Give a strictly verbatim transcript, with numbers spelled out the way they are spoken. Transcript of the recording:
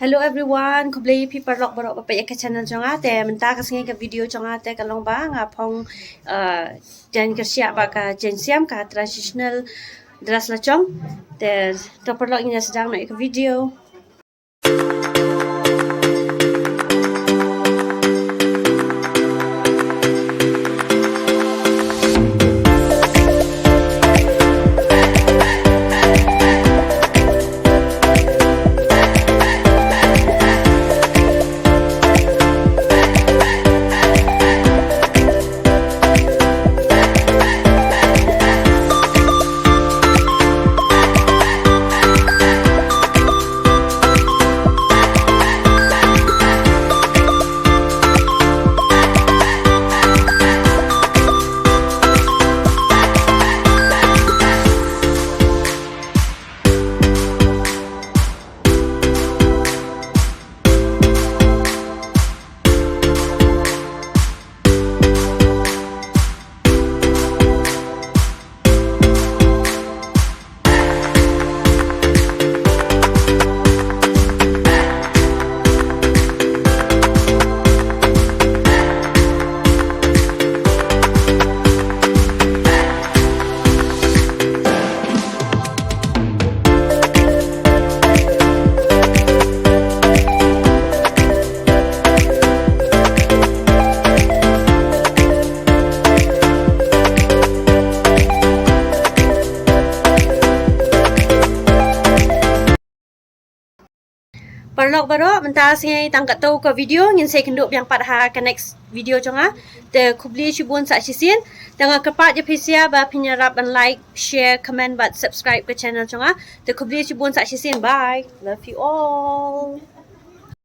Hello everyone, khublei phi paralok baroh ba peit ïa ka channel jong nga. Te mynta ka sngi ka video jong nga te ka long ba nga phong, uh, jaiñ kyrshiah bad ka jaiñsiam, ka traditional dress la jong. Te to paralok ngin ïa sdang noh ïa ka video. Paralok baroh, mynta sngi tang katto ka video, ngin sa ïakynduh biang pat ha ka next video jong nga. Te khublei shibun sa shisien, te nga kyrpad ïa phi sha ba phin ïarap ban like, share, comment bad subscribe ka channel jong nga. Te khublei shibun sa shisien, bye. Love you all.